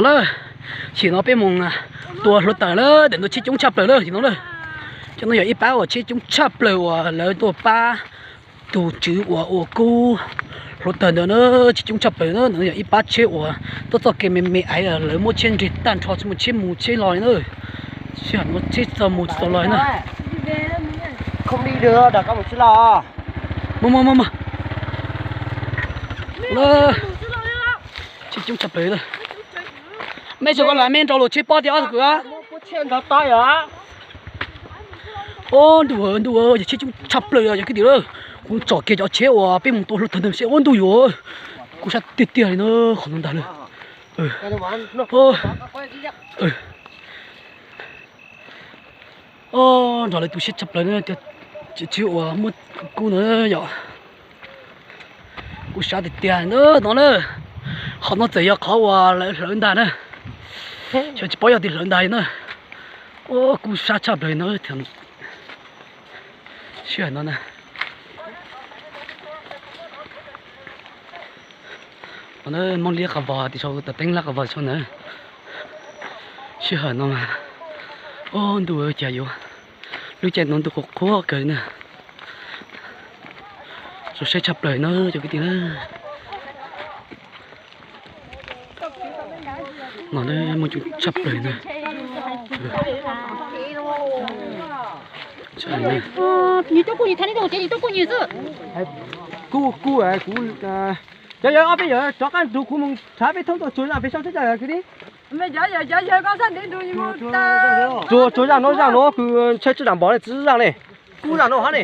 Lawm, chim no peb mus tua hluav taws lawm, ntawm no tsheb coob tshaj plaws lawm no lawm. Cov no yog ib pab uas tsheb coob tshaj plaws uas lawv tuaj pab tus tswv uas ua kub hluav taws ntawd na, tsheb coob tshaj plaws na. Ntawm no yog ib pab tsheb uas tuaj txoj kev me me aiv, lawv muab tsheb nres tag nrho, tsis muaj tsheb mus tsheb los li na. Sij hawm no tsheb tsis txaus mus tsis txaus los li na. Mus mus mus mus. Tsheb coob tshaj plaws. Mej tso koj lam mej nrau luag tsheb pob tiag ob tug kwv. Ob ntuj ntuj, yog tsheb coob tshaj plaws yog kwv tij lawm. Kuv tsom kiag cov tsheb uas peb mus tua hluav taws ntawd seb ob ntuj yuav, kuv sab tiag tiag li na, qhov no ntag lawm. Nrog lawv tu siab tshaj plaws na, tsheb uas muab kub no yom. Kuv sab tiag tiag na no na. Qhov no txawm yog qhov uas lawv hlawv ntag na. Xyov tsis paub yog tias hlawv ntag na. Kuv sab tshaj plaws no. Sij hawm no na, Hmoob liab qas vog tim sau, tam teeb lab qas vog sau na. Sij hawm no mas, ob ntuj, cas yuav, lub caij no ntuj qhuav qhuav kawg na. Zoo siab tshaj plaws na cov kwv tij na. No muaj coob tshaj plaws na. Kuv, kuv, kuv, cov yawg ob peb yawg rov qab nrug kuv mus nrhav peb thoob tuaj tsuag zaj pem sab teb chaws kwv tij. Tsuag, tsuag zaj no, zaj no kws ntshai tswj dam npom ne, txiv zaj ne, kub zaj no hab ne.